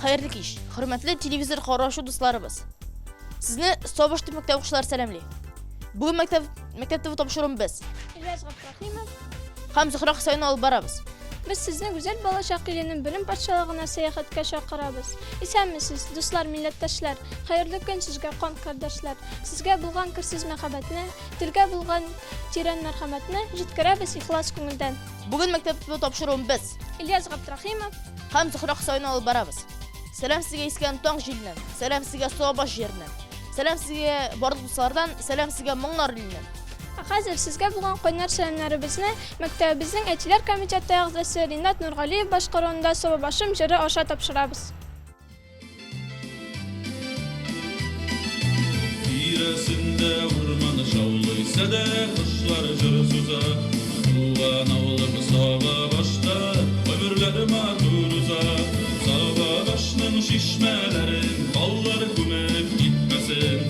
Хәерле кич, хөрмәтле телевизор караучы дусларыбыз. Сезне Сабыш төп мәктәп укучылары сәламли. Бүген мәктәп мәктәп ТВ тапшыруын без Ильяс Габдрахимов һәм Зөхрә Хөсәенова алып барабыз. Без сезне гүзәл балачак иленең белем патшалыгына сәяхәткә чакырабыз. Исәнмесез, дуслар, милләттәшләр! Хәерле көн сезгә, кан кардәшләр! Сезгә булган керсез мәхәббәтне, телгә булган тирән мәрхәмәтне җиткерәбез ихлас күңелдән. Бүген мәктәп ТВ тапшыруын без Ильяс Габдрахимов һәм Зөхрә Хөсәенова алып барабыз. Сәлам сезгә искән таң җиленнән, сәлам сезгә Сабаш җиреннән. Сәлам сезгә барлык дуслардан, сәлам сезгә моңнар иленнән. Ә хәзер сезгә булган кайнар сәламнәребезне мәктәбебезнең әтиләр комитеты әгъзасы Ринат Нургалиев башкаруында Сабабашым җыры аша тапшырабыз. Тирәсендә урман шаулый, садә кошлар җыр суза. Туган авылым Сабабашта гомерләр матур уза. Сабабашның чишмәләрен таллар күмеп китмәсен.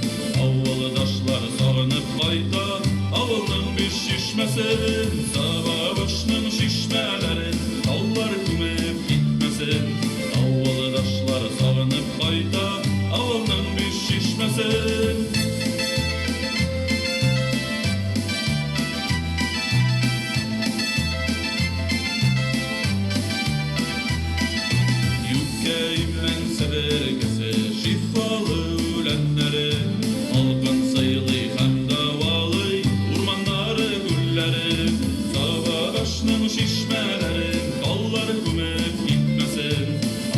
Авылдашлар сагынып кайта авылның биш чишмәсен. Сабабашның чишмәләрен таллар күмеп китмәсен. Авылдашлар сагынып кайта авылның биш чишмәсен. Юкә, имән себеркесе, шифалы үләннәре, Халкын сыйлый һәм дәвалый урманнары, гөлләре. Сабагашның чишмәләрен таллар күмеп китмәсен.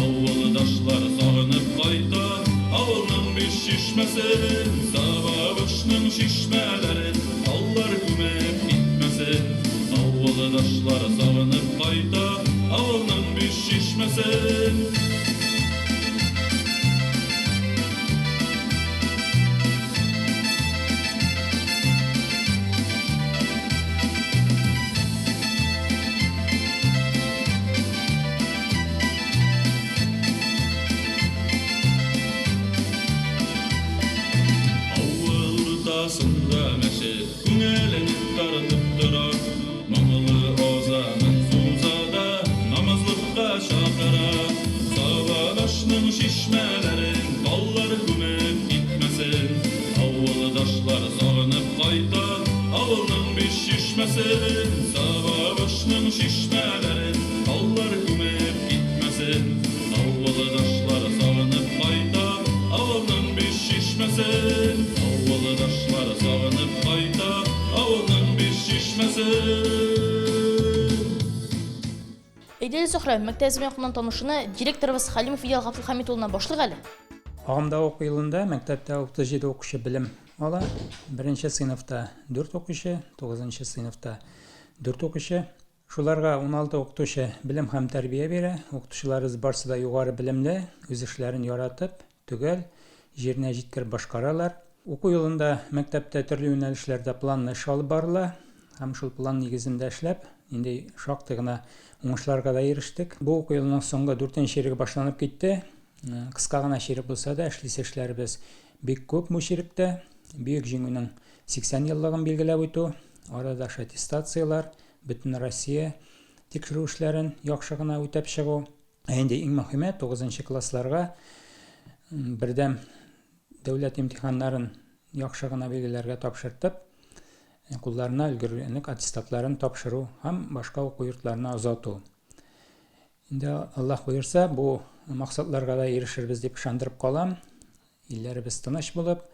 Авылдашлар сагынып кайта авылның биш чишмәсен. Сабагашның чишмәләрен таллар күмеп китмәсен. Авылдашлар сагынып кайта авылның биш чишмәсен. Авыл уртасында мәчет күңелен тартып тора. Моңлы азанын суза да намазлыкка чакыра. Сабадашның чишмәләрен таллар күмеп китмәсен. Авылдашлар сагынып кайта авылның биш чишмәсен. Сабабашның чишмәләрен таллар күмеп китмәсен. Авылдашлар сагынып кайта авылның биш чишмәсен. Авылдашлар сагынып кайта авылның биш чишмәсен. Әйдәгез, Зөһрә, мәктәбебез белән якыннан танышуны директорыбыз Хәлимов Идеал Габделхәмит улыннан башлыйк әле. Агымдагы уку елында мәктәптә 37 укучы белем ала. Беренче сыйныфта дүрт укучы, тугызынчы сыйныфта дүрт укучы. Шуларга 16 укытучы белем һәм тәрбия бирә. Укытучыларыбыз барсы да югары белемле, үз эшләрен яратып, төгәл, җиренә җиткереп башкаралар. Уку елында мәктәптә төрле юнәлешләрдә планлы эш алып барыла һәм шул план нигезендә эшләп, инде шактый гына уңышларга да ирештек. Бу уку елының соңгы дүртенче чиреге башланып китте. Кыска гына чирек булса да, эшлисе эшләребез бик күп бу чиректә. Бөек Җиңүнең 80 еллыгын билгеләп үтү, арадаш аттестацияләр, Бөтенроссия тикшерү эшләрен яхшы гына үтәп чыгу. Ә инде иң мөһиме, тугызынчы классларга бердәм дәүләт имтиханнарын яхшы гына билгеләргә тапшыртып, кулларына өлгергәнлек аттестатларын тапшыру һәм башка уку йортларына озату. Инде Аллаһ боерса, бу максатларга да ирешербез дип ышандырып калам. Илләребез тыныч булып,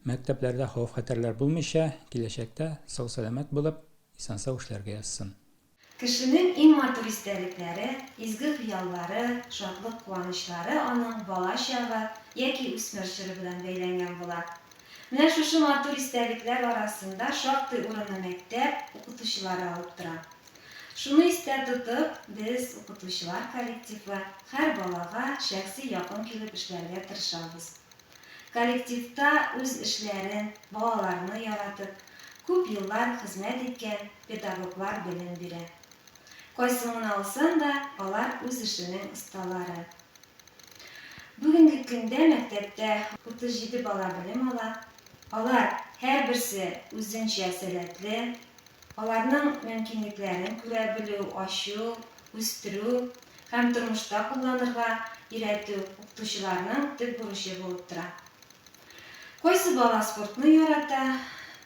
мәктәпләрдә хәвеф-хәтәрләр булмыйча, киләчәктә сау-сәламәт булып, исән-сау эшләргә язсын. Кешенең иң матур истәлекләре, изге хыяллары, шатлык-куанычлары аның бала чагы яки үсмер чоры белән бәйләнгән була. Менә шушы матур истәлекләр арасында шактый урынны мәктәп, укытучылары алып тора. Шуны истә тотып, без, укытучылар коллективы, һәр балага шәхси якын килеп эшләргә тырышабыз. Коллективта үз эшләрен, балаларны яратып, күп еллар хезмәт иткән педагоглар белем бирә. Кайсын гына алсаң да, алар үз эшенең осталары. Бүгенге көндә мәктәптә 37 бала белем ала. Алар һәрберсе үзенчә сәләтле. Аларның мөмкинлекләрен күрә белү, ачу, үстерү, һәм тормышта кулланырга өйрәтү укытучыларның төп бурычы булып тора. Кайсы бала спортны ярата,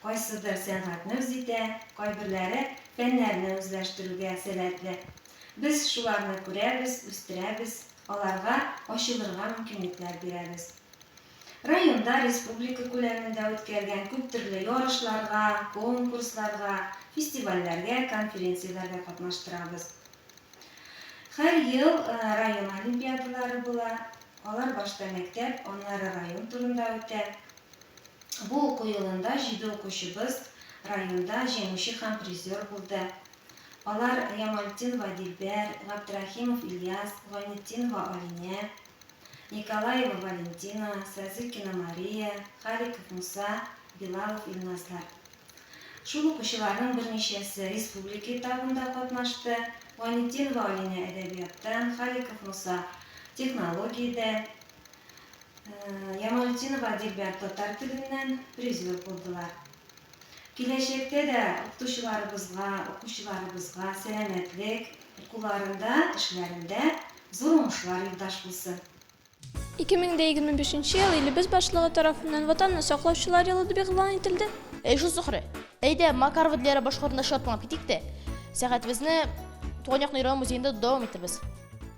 кайсыдыр сәнгатьне үз итә, кайберләре фәннәрне үзләштерүгә сәләтле. Без шуларны күрәбез, үстерәбез, аларга ачылырга мөмкинлекләр бирәбез. Районда, республика күләмендә үткәргән күптөрле ярышларга, конкурсларга, фестивальләргә, конференцияләргә катнаштырабыз. Һәр ел район олимпиадалары була. Алар башта мәктәп, аннары район турында үтә. Бу уку елында җиде укучыбыз районда җиңүче һәм призер булды. Алар, Ямалтдинова Дилбәр, Габдрәхимов Ильяс, Гайнетдинова Алинә, Николаева Валентина, Сазыкина Мария, Халиков Муса, Билалов Илназлар. Шул укучыларның берничәсе республика этабында катнашты, Гайнетдинова Алинә әдәбияттан, Халиков Муса технологиядән, Ямалетдинова Дилбәр татар теленнән призер булдылар. Киләчәктә дә укытучыларыбызга, укучыларыбызга сәламәтлек, укуларында, эшләрендә зур уңышлар юлдаш булсын. 2025 нче ел илебез башлыгы тарафыннан Ватанны саклаучылар елы дип игълан ителде. Әй шул Зөһрә, әйдә, Макарова Диләрә башкорында шатланып китик тә, сәгатебезне Туган якны өйрәнү музеенда дәвам итербез.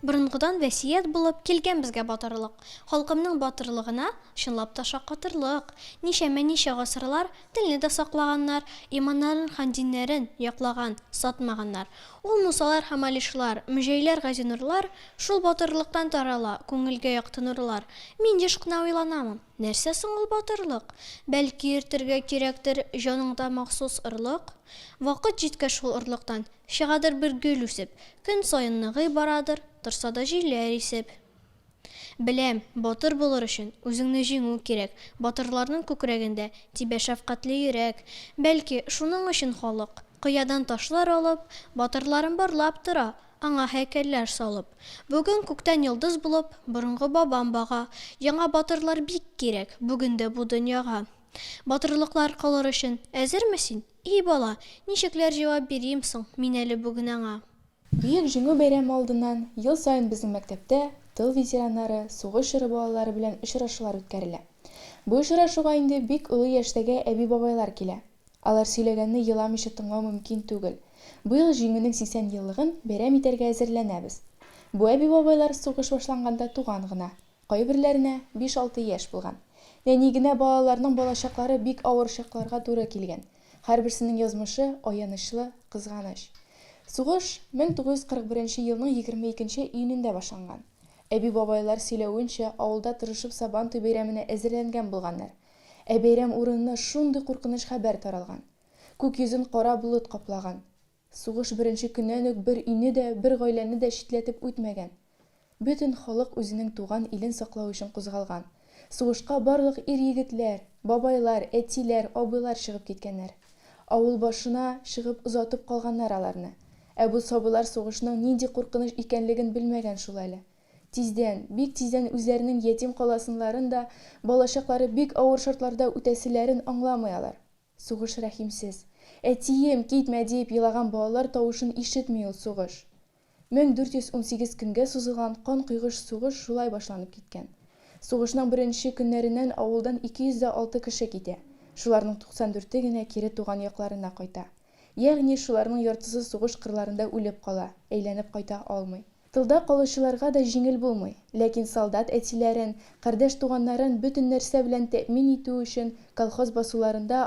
Борынгыдан вәсият булып килгән безгә батырлык. Халкымның батырлыгына чынлап та шаккатырлык. Ничәмә-ничә гасырлар телне дә саклаганнар, иманнарын һәм диннәрен яклаган, сатмаганнар. Ул Мусалар һәм Алишлар, Мөҗәйләр, Газинурлар, Шул батырлыктан тарала Күңелгә якты нурлар. Мин еш кына уйланамын, Нәрсә соң ул батырлык? Бәлки йөртергә кирәктер Җаныңда махсус орлык? Вакыт җиткәч шул орлыктан Чыгадыр бер гөл үсеп, Көн саен ныгый барадыр, Торса да җилләр исеп. Беләм, батыр булыр өчен, үзеңне җиңү кирәк, Батырларның күкрәгендә тибә шәфкатьле йөрәк. Бәлки, шуның өчен халык, кыядан ташлар алып, Батырларын барлап тора, аңа һәйкәлләр салып. Бүген күктән йолдыз булып, борынгы бабам бага, Яңа батырлар бик кирәк бүген дә бу дөньяга. Батырлыклар кылыр өчен әзерме син, и бала, Ничекләр җавап бирим соң мин әле бүген аңа? Бөек Җиңү бәйрәме алдыннан ел саен безнең мәктәптә тыл ветераннары, сугыш чоры балалары белән очрашулар үткәрелә. Бу очрашуга инде бик олы яшьтәге әби-бабайлар килә. Алар сөйләгәнне еламыйча тыңлау мөмкин түгел. Быел Җиңүнең 80 еллыгын бәйрәм итәргә әзерләнәбез. Бу әби-бабайлар сугыш башланганда туган гына. Кайберләренә биш-алты яшь булган. Нәни генә балаларның балачаклары бик авыр чакларга туры килгән. Һәрберсенең язмышы аянычлы, кызганыч. Сугыш 1941 нче елның 22 нче июнендә башланган. Әби-бабайлар сөйләвенчә, авылда тырышып Сабантуй бәйрәменә әзерләнгән булганнар. Ә бәйрәм урынына шундый куркыныч хәбәр таралган. Күк йөзен кара болыт каплаган. Сугыш беренче көннән үк бер өйне дә, бер гаиләне дә читләтеп үтмәгән. Бөтен халык үзенең туган илен саклау өчен кузгалган. Сугышка барлык ир-егетләр, бабайлар, әтиләр, абыйлар чыгып киткәннәр. Авыл башына чыгып озатып калганнар аларны. Ә бу сабыйлар сугышның нинди куркыныч икәнлеген белмәгән шул әле. Тиздән, бик тиздән үзләренең ятим каласынларын да, балачаклары бик авыр шартларда үтәселәрен аңламый алар. Сугыш рәхимсез. Әтием, китмә, диеп елаган балалар тавышын ишетми ул сугыш. 1418 көнгә сузылган канкойгыч сугыш шулай башланып киткән. Сугышның беренче көннәреннән авылдан 206 кеше китә, шуларның 94-е генә кире туган якларына кайта. Ягъни шуларның яртысы сугыш кырларында үлеп кала, әйләнеп кайта алмый. Тылда калучыларга да җиңел булмый, ләкин солдат әтиләрен, кардәш-туганнарын бөтен нәрсә белән тәэмин итү өчен колхоз басуларында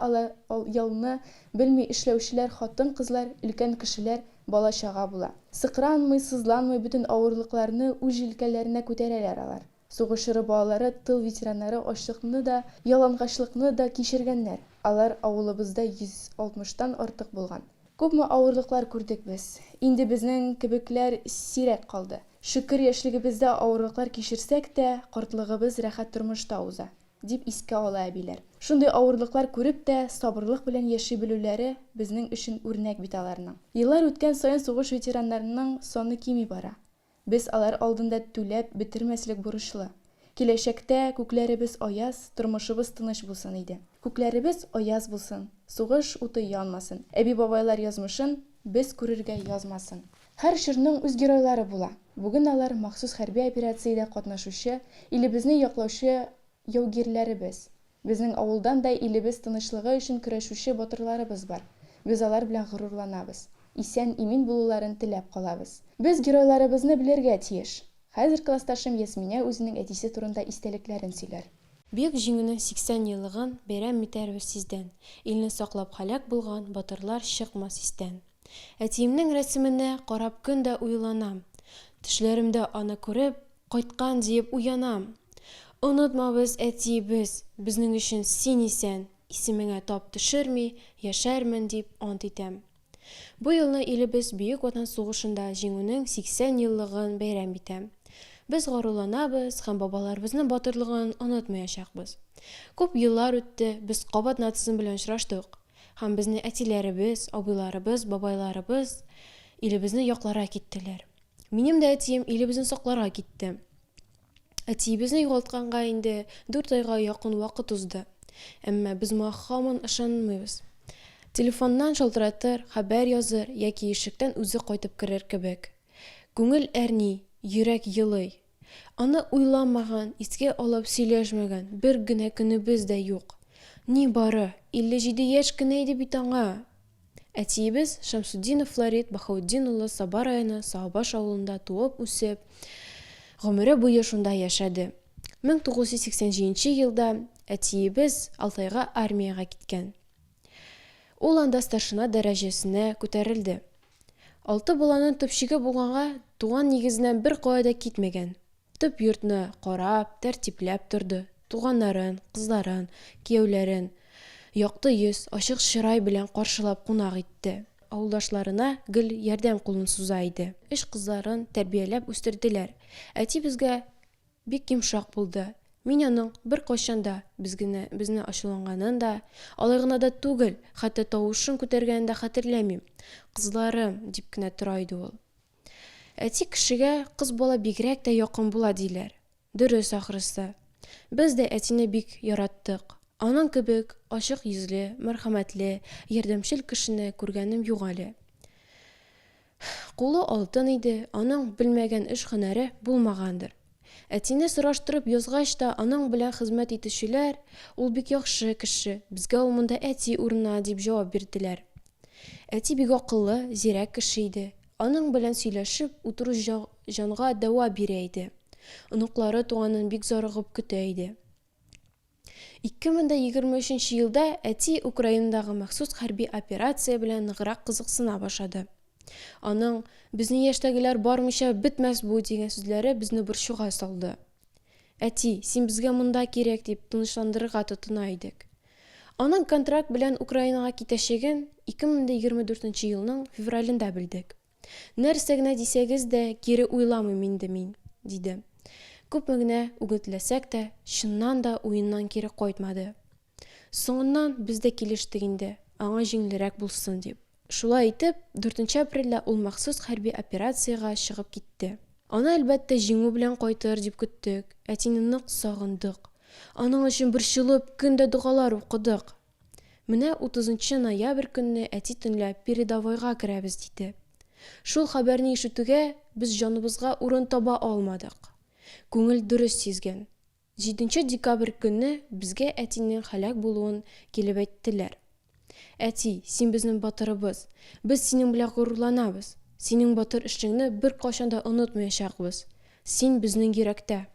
ялны белми эшләүчеләр хатын-кызлар, өлкән кешеләр, бала-чага була. Сыкранмый, сызланмый бөтен авырлыкларны үз җилкәләренә күтәрәләр алар. Сугыш чоры балалары, тыл ветераннары ачлыкны да, ялангачлыкны да кичергәннәр. Алар авылыбызда 160 тан артык булган. Күпме авырлыклар күрдек без. Инде безнең кебекләр сирәк калды. Шөкер, яшьлегебездә авырлыклар кичерсәк тә, картлыгыбыз рәхәт тормышта уза, дип искә ала әбиләр. Шундый авырлыклар күреп тә, сабырлык белән яши белүләре безнең өчен үрнәк бит аларның. Еллар үткән саен сугыш ветераннарының саны кими бара. Без алар алдында түләп бетермәслек бурычлы. Киләчәктә күкләребез аяз, тормышыбыз тыныч булсын иде. Күкләребез аяз булсын, сугыш уты янмасын, әби-бабайлар язмышын без күрергә язмасын. Һәр чорның үз геройлары була. Бүген алар, махсус хәрби операциядә катнашучы, илебезне яклаучы яугирләребез. Безнең авылдан да илебез тынычлыгы өчен көрәшүче батырларыбыз бар. Без алар белән горурланабыз. Исән-имин булуларын теләп калабыз. Без геройларыбызны белергә тиеш. Хәзер классташым Ясминә үзенең әтисе турында истәлекләрен сөйләр. Бөек Җиңүнең 80 еллыгын бәйрәм итәрбез тиздән. Илне саклап һәлак булган батырлар чыкмас истән. Әтиемнең рәсеменә карап көн дә уйланам. Төшләремдә аны күреп, кайткан диеп уянам. Онытмабыз, әтиебез, безнең өчен син исән, исемеңә тап төшерми, яшәрмен дип ант итәм. Бу елны илебез Бөек Ватан сугышында Җиңүнең 80 еллыгын бәйрәм итә. Без горурланабыз һәм бабаларыбызның батырлыгын онытмаячакбыз. Күп еллар үтте, без кабат нацизм белән очраштык. Һәм безне әтиләребез, абыйларыбыз, бабайларыбыз илебезне якларга киттеләр. Минем дә әтием илебезне сакларга китте. Әтиебезне югалтканга инде дүрт айга якын вакыт узды. Әмма без моңа һаман ышанмыйбыз. Телефоннан шалтыратыр, хәбәр языр яки ишектән үзе кайтып керер кебек. Күңел әрни, йөрәк елый. Аны уйламаган, искә алып сөйләшмәгән бер генә көнебез дә юк. Нибары 57 яшь кенә иде бит аңа! Әтиебез Шәмсутдинов Флорид Баһаутдин улы Саба районы Саабаш авылында туып-үсеп, гомере буе шунда яшәде. 1987 нче елда әтиебез Алтайга армиягә киткән. Ул анда старшина дәрәҗәсенә күтәрелде. Алты баланың төпчеге булганга, туган нигезеннән беркая да китмәгән. Төп йортны карап, тәртипләп торды, туганнарын, кызларын, кияүләрен якты йөз, ачык чырай белән каршылап кунак итте. Авылдашларына гел ярдәм кулын суза иде. Өч кызларын тәрбияләп үстерделәр. Әти безгә бик йомшак булды. Мин аның беркайчан да безгене безне ачуланганын да, алай гына да түгел, хәтта тавышын күтәргәнен дә хәтерләмим. Кызларым, дип кенә тора иде ул. Әти кешегә кыз бала бигрәк тә якын була, диләр. Дөрес, ахрысы. Без дә әтине бик яраттык. Аның кебек ачык йөзле, мәрхәмәтле, ярдәмчел кешене күргәнем юк әле. Кулы алтын иде, аның белмәгән эш-һөнәре булмагандыр. Әтине сораштырып язгач та, аның белән хезмәт итүчеләр, Ул бик яхшы кеше, безгә ул монда әти урынына, дип җавап бирделәр. Әти бик акыллы, зирәк кеше иде. Аның белән сөйләшеп утыру җанга дәва бирә иде. Оныклары туганын бик зарыгып көтә иде. 2023 нче елда әти Украинадагы махсус хәрби операция белән ныграк кызыксына башлады. Аның, Безнең яшьтәгеләр бармыйча бетмәс бу, дигән сүзләре безне борчуга салды. Әти, син безгә монда кирәк, дип тынычландырырга тотына идек. Аның контракт белән Украинага китәчәген 2024 нче елның февралендә белдек. Нәрсә генә дисәгез дә, кире уйламыйм инде мин, диде. Күпме генә үгетләсәк тә, чыннан да уеннан кире кайтмады. Соңыннан без дә килештек инде, аңа җиңелрәк булсын дип. Шулай итеп, дүртенче апрельдә ул махсус хәрби операциягә чыгып китте. Аны, әлбәттә, җиңү белән кайтыр дип көттек, әтине нык сагындык. Аның өчен борчылып, көн дә догалар укыдык. Менә утызынчы ноябрь көнне әти төнлә передовойга керәбез диде. Шул хәбәрне ишетүгә, без җаныбызга урын таба алмадык. Күңел дөрес сизгән. Җиденче декабрь көнне безгә әтинең һәлак булуын килеп әйттеләр. Әти, син безнең батырыбыз. Без синең белән горурланабыз. Синең батыр эшеңне беркайчан да онытмаячакбыз. Син безнең йөрәктә.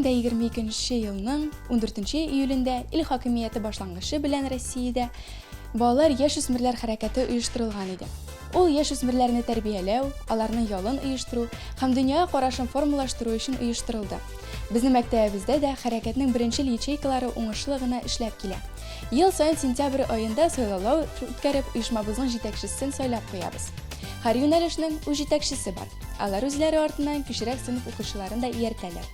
2022 елның 14 июлендә ил хакимияте башлангычы белән Россиядә Балалар яшүсмерләр хәрәкәте оештырылган иде. Ул яшүсмерләрне тәрбияләү, аларның ялын оештыру һәм дөньяга карашын формалаштыру өчен оештырылды. Безнең мәктәбебездә дә хәрәкәтнең беренчел ячейкалары уңышлы гына эшләп килә. Ел саен сентябрь аенда сайлаулау үткәреп, оешмабызның җитәкчесен сайлап куябыз. Һәр юнәлешнең үз җитәкчесе бар. Алар үзләре артыннан кечерәк сыйныф укучыларын да ияртәләр.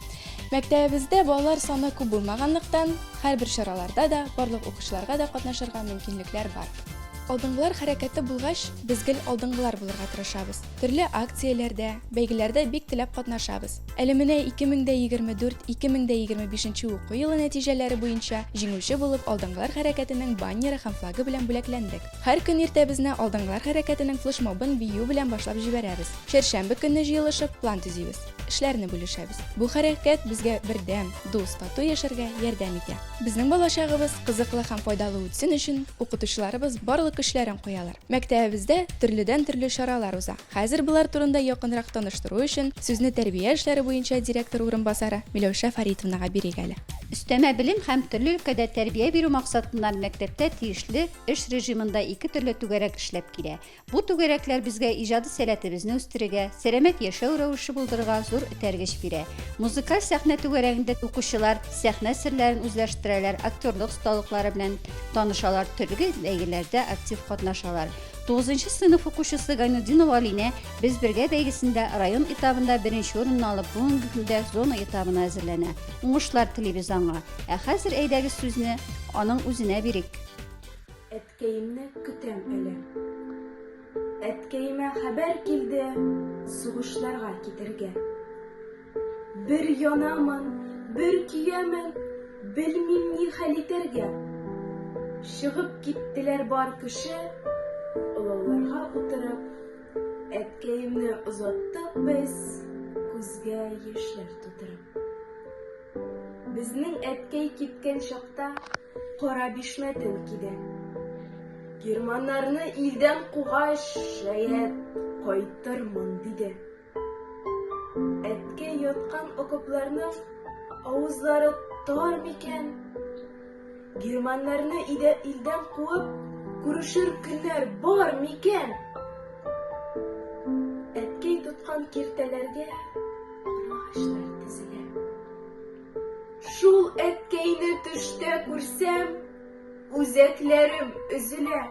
Мәктәбебездә балалар саны күп булмаганлыктан, һәрбер чараларда да барлык укучыларга да катнашырга мөмкинлекләр бар. Алдынгылар хәрәкәте булгач, без гел алдынгылар булырга тырышабыз. Төрле акцияләрдә, бәйгеләрдә бик теләп катнашабыз. Әле менә 2024, 2025 уку елы нәтиҗәләре буенча җиңүче булып Алдынгылар хәрәкәтенең баннеры һәм флагы белән бүләкләндек. Һәр көн иртәбезне Алдынгылар хәрәкәтенең флешмобын бию белән башлап җибәрәбез. Чәршәмбе көнне җыелышып, план төзибез. Эшләрне бүлешәбез. Бу хәрәкәт безгә бердәм, дус, тату яшәргә ярдәм итә. Безнең балачагыбыз кызыклы һәм файдалы үтсен өчен укытучыларыбыз барлык көчләрен куялар. Мәктәбебездә төрледән-төрле чаралар уза. Хәзер болар турында якынрак таныштыру өчен сүзне тәрбия эшләре буенча директор урынбасары Миләүшә Фәритовнага бирик әле. Өстәмә белем һәм төрле өлкәдә тәрбия бирү максатыннан мәктәптә тиешле эш режимында ике төрле түгәрәк эшләп килә. Бу түгәрәкләр безгә иҗади сәләтебезне үстерергә, сәламәт яшәү рәвеше булдырырга зур этәргеч бирә. Музыкаль сәхнә түгәрәгендә укучылар сәхнә серләрен үзләштерәләр, актерлык осталыклары белән танышалар, төрле бәйгеләрдә актив катнашалар. Тугызынчы сыйныф укучысы Гайнутдинова Алинә Без бергә бәйгесендә район этабында беренче урынны алып, бүгенге көндә зона этабына әзерләнә. Уңышлар телибез аңа. Ә хәзер әйдәгез сүзне аның үзенә бирик. Әткәемне көтәм әле. Әткәемә хәбәр килде сугышларга китергә. Бер янамын, бер көямен, белмим ни хәл итәргә. Чыгып киттеләр бар кеше, олауларга утырып, әткәемне озаттык без, күзгә яшьләр тутырып. Безнең әткәй киткән чакта кара бишмәтен киде. Германнарны илдән кугач, шаять, кайтырмын, диде. Әткәй яткан окопларның авызлары тар микән? Германнарны идә илдән куып, күрешер көннәр бар микән? Әткәй тоткан киртәләргә карагачлар тезелә. Шул әткәйне төштә күрсәм, үзәкләрем өзелә.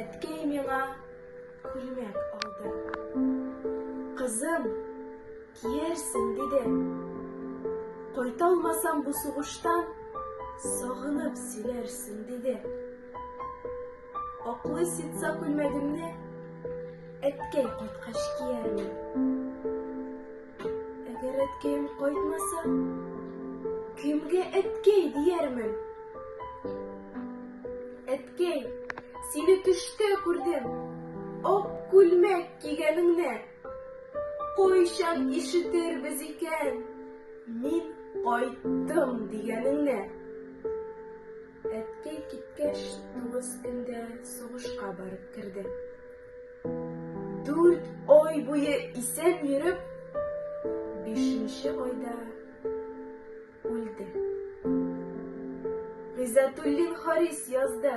Әткәй миңа күлмәк алды. Кызым, киярсең, диде. Кайта алмасам бу сугыштан, сагынып сөйләрсең, диде. Аклы ситса күлмәгемне әткәй кайткач киярмен. Әгәр әткәем кайтмаса, кемгә әткәй диярмен? Әткәй, сине төштә күрдем, ак күлмәк кигәнеңне. Кайчан ишетербез икән, мин кайттым дигәнеңне? Әткәй киткәч, тугыз көндә сугышка барып керде. Дүрт ай буе исән йөреп, бишенче айда үлде. Гыйззәтуллин Харис язды.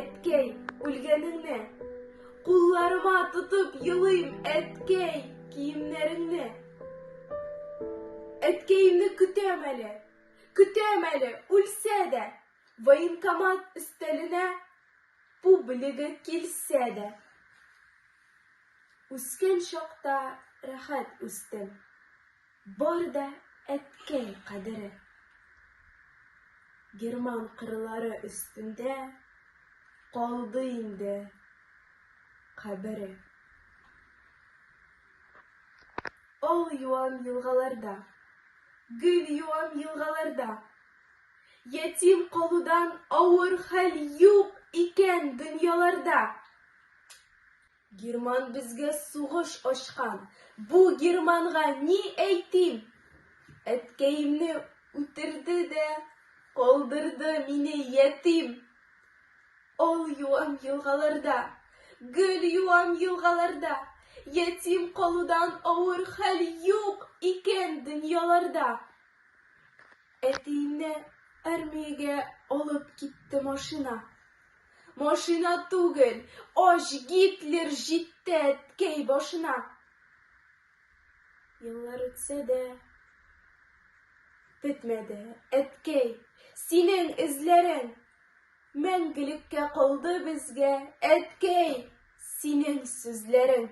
Әткәй, үлгәнеңне, кулларыма тотып елыйм, әткәй, киемнәреңне. Әткәемне көтәм әле, Көтәм әле, үлсә дә, военкомат өстәленә публига килсә дә. Үскән чакта рәхәт үстем, бар да әткәй кадере. Герман кырлары өстендә калды инде кабере. Ал юан елгаларда. Гөл юам елгаларда. Ятим калудан авыр хәл юк икән дөньяларда. Герман безгә сугыш ачкан, бу германга ни әйтим? Әткәемне үтерде дә калдырды мине ятим. Ал юам елгаларда, гөл юам елгаларда. Ятим калудан авыр хәл юк икән дөньяларда. Әтиемне армиягә алып китте машина. Машина түгел, ач Гитлер җитте әткәй башына. Еллар үтсә дә, бетмәде, әткәй, синең эзләрең. Мәңгелеккә калды безгә, әткәй, синең сүзләрең.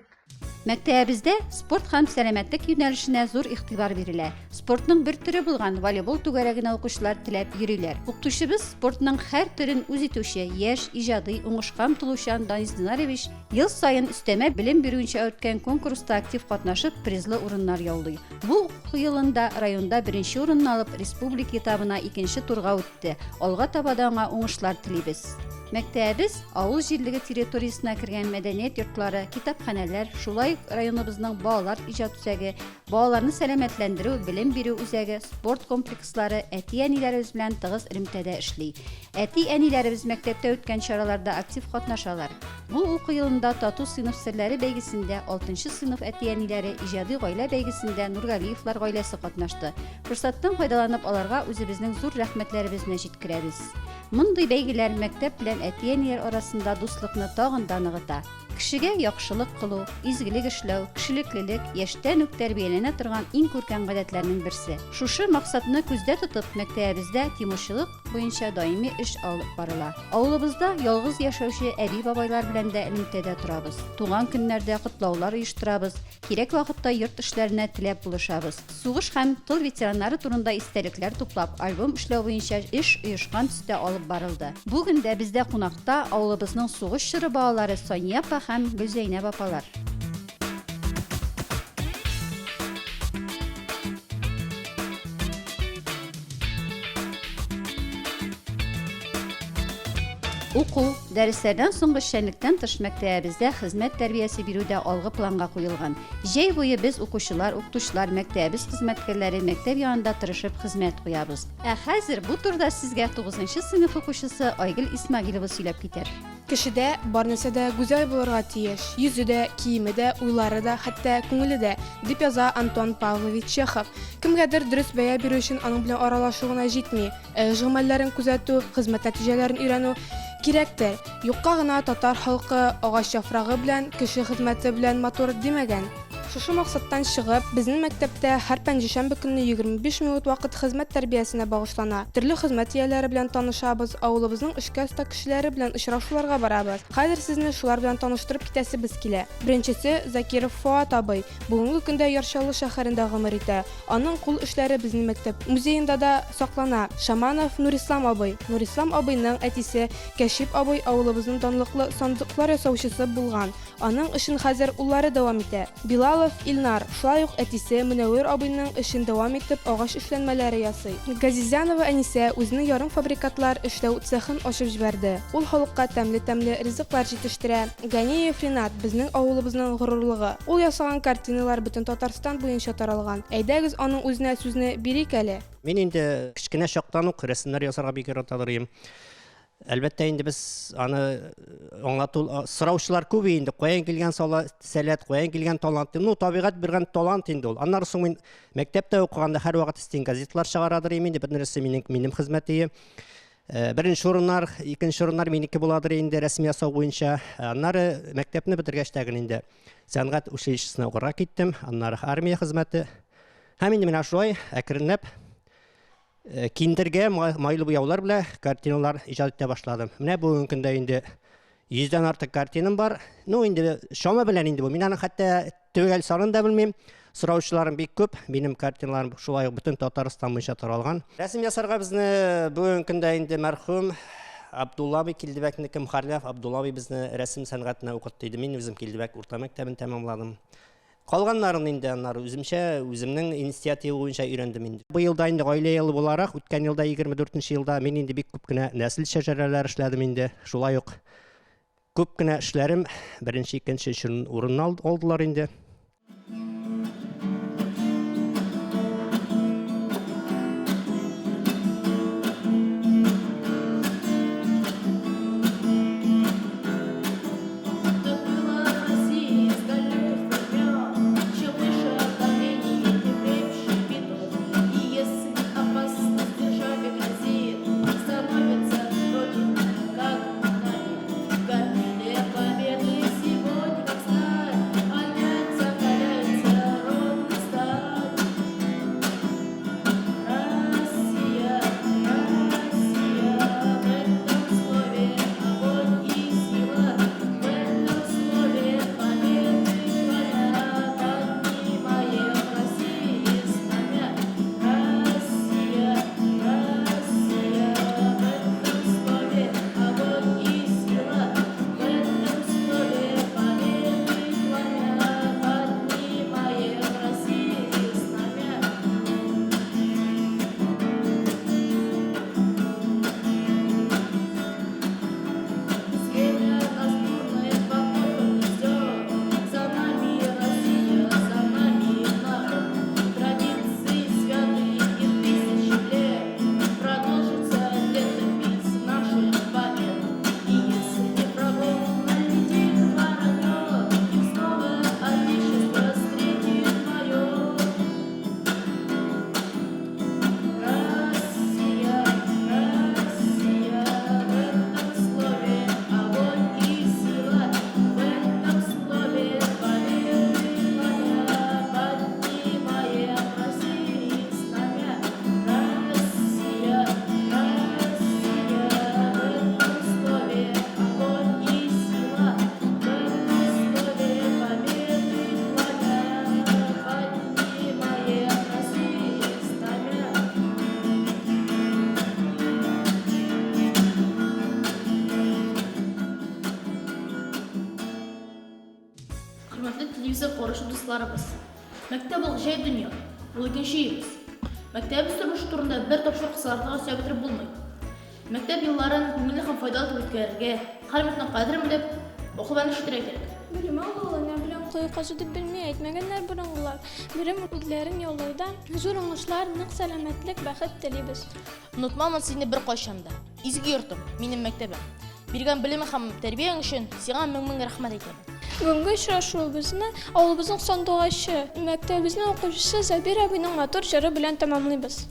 Мәктәбебездә спорт һәм сәламәтлек юнәлешенә зур игътибар бирелә. Спортның бер төре булган волейбол түгәрәгенә укучылар теләп йөриләр. Укытучыбыз спортның һәр төрен үз итүче, яшь, иҗади, уңышка омтылучан Данис Динарович ел саен өстәмә белем бирүенчә үткән конкурста актив катнашып, призлы урыннар яулый. Бу уку елында районда беренче урынны алып, республика этабына икенче турга үтте. итте. Алга таба да аңа уңышлар телибез. Мәктәбебез авыл җирлеге территориясенә кергән мәдәният йортлары, китапханәләр, шулай ук районыбызның балалар иҗат үзәге, балаларны сәламәтләндерү, белем бирү үзәге, спорт комплекслары әти-әниләребез белән тыгыз элемтәдә эшли. Әти-әниләребез мәктәптә үткән чараларда актив катнашалар. Бу уку елында Тату сыйныф серләре бәйгесендә алтынчы сыйныф әти-әниләре, Иҗади гаилә бәйгесендә Нургалиевлар гаиләсе катнашты. Форсаттан файдаланып, аларга үзебезнең зур рәхмәтләребезне җиткерәбез. Мондый бәйгеләр мәктәп белән әти-әниләр арасында дуслыкны тагын да ныгыта. Кешегә яхшылык кылу, изгелек эшләү, кешелеклелек, яшьтән үк тәрбияләнә торган иң күркәм гадәтләрнең берсе. Шушы максатны күздә тотып, мәктәбебездә тимурчылык буенча даими эш алып барыла. Авылыбызда ялгыз яшәүче әби-бабайлар белән дә элемтәдә торабыз. Туган көннәрдә котлаулар оештырабыз, кирәк вакытта йорт эшләренә теләп булышабыз. Сугыш һәм тыл ветераннары турында истәлекләр туплап, альбом эшләү буенча эш оешкан төстә алып барылды. Бүген дә бездә кунакта авылыбызның сугыш чоры балалары Сания апа һәм Гөлзәйнәп апалар. Уку, дәресләрдән соңгы эшчәнлектән тыш мәктәбебездә хезмәт тәрбиясе бирү дә алгы планга куелган. Җәй буе без, укучылар, укытучылар, мәктәбебез хезмәткәрләре мәктәп янында тырышып хезмәт куябыз. Ә хәзер бу турыда сезгә тугызынчы сыйныф укучысы Айгөл Исмәгыйлова сөйләп китәр. Кешедә бар нәрсә дә гүзәл булырга тиеш, йөзе дә, киеме дә, уйлары да, хәтта күңеле дә, дип яза Антон Павлович Чехов. Кемгәдер дөрес бәя бирү өчен аның белән аралашу гына җитми. Ә эш гамәлләрен күзәтү, хезмәт нәтиҗәләрен өйрәнү кирәктер. Юкка гына татар халкы агач яфрагы белән, кеше хезмәте белән матур димәгән. Шушы максаттан чыгып, безнең мәктәптә һәр пәнҗешәмбе көнне 25 минут вакыт хезмәт тәрбиясенә багышлана. Төрле хезмәт ияләре белән танышабыз, авылыбызның эшкә оста кешеләре белән очрашуларга барабыз. Хәзер сезне шулар белән таныштырып китәсебез килә. Беренчесе, Закиров Фоат абый. Бүгенге көндә Яр Чаллы шәһәрендә гомер итә. Аның кул эшләре безнең мәктәп музеенда да саклана. Шаманов Нурислам абый. Нурислам абыйның әтисе Кәшип абый авылыбызның данлыклы сандыклар ясаучысы булган. Аның эшен хәзер уллары дәвам итә. Билалов Илнар, шулай ук әтисе Мөнәвир абыйның эшен дәвам итеп, агач эшләнмәләре ясый. Газизянова Әнисә үзенең ярымфабрикатлар эшләү цехын ачып җибәрде. Ул халыкка тәмле-тәмле ризыклар җитештерә. Ганиев Ринат, безнең авылыбызның горурлыгы. Ул ясаган картиналар бөтен Татарстан буенча таралган. Әйдәгез, аның үзенә сүзне бирик әле. Мин инде кечкенә чактан ук рәсемнәр ясарга бик яратадыр идем. Әлбәттә инде без аны аңлату сораучылар күп инде, каян килгән сәләт, каян килгән талант. Ну, табигать биргән талант инде ул. Аннары соң мин мәктәптә укыганда һәрвакыт стенгазетлар чыгарадыр идем инде, бөтен нәрсә минем минем хезмәт ие. Беренче урыннар, икенче урыннар минеке буладыр инде рәсем ясау буенча. Аннары мәктәпне бетергәч тә инде сәнгать училищесына укырга киттем. Аннары армия хезмәте. Һәм инде менә шулай әкренләп киндергә майлы буяулар белән картиналар иҗат итә башладым. Менә бүгенге көндә инде йөздән артык картинам бар. Ну, инде чама белән инде бу. Мин аның хәтта Төгәл санын да белмим. Сораучыларым бик күп. Минем картиналарым шулай ук бөтен Татарстан буенча таралган. Рәсем ясарга безне бүгенге көндә инде мәрхүм Абдулла абый Килдебәкнеке Мөхәрләв Абдулла абый безне рәсем сәнгатенә укытты иде. Мин үзем Килдебәк урта мәктәбен тәмамладым. Калганнарын инде аннары үземчә, үземнең инициатива буенча өйрәндем инде. Быел да инде гаилә елы буларак, үткән елда 24 нче елда мин инде бик күп кенә нәсел шәҗәрәләре эшләдем инде. Шулай ук Күп кенә эшләрем беренче, икенче, өчен урын алдылар инде. Киләчәгебезгә карашы дусларыбыз. Мәктәп ул гаҗәеп дөнья, ул икенче өебез. Мәктәбебез тормышы турында бер тапшыру кысаларында гына сөйләп бетереп булмый. Мәктәп елларын күңелле һәм файдалы итеп үткәрергә, һәр минутның кадерен белеп, акыл белән эш итәргә кирәк. Белем алу ул энә белән кое казу дип белми әйтмәгәннәр борынгылар. Белем үзләрен яулауда зур уңышлар, нык сәламәтлек, бәхет телибез. Онытмамын сине беркайчан да, изге йортым, минем мәктәбем. Биргән белемең һәм тәрбияң өчен сиңа мең-мең рәхмәт әйтәмен. Бүгенге очрашуыбызны авылыбызның сандугачы, мәктәбебезнең укучысы Зәбир абыйның матур җыры белән тәмамлыйбыз.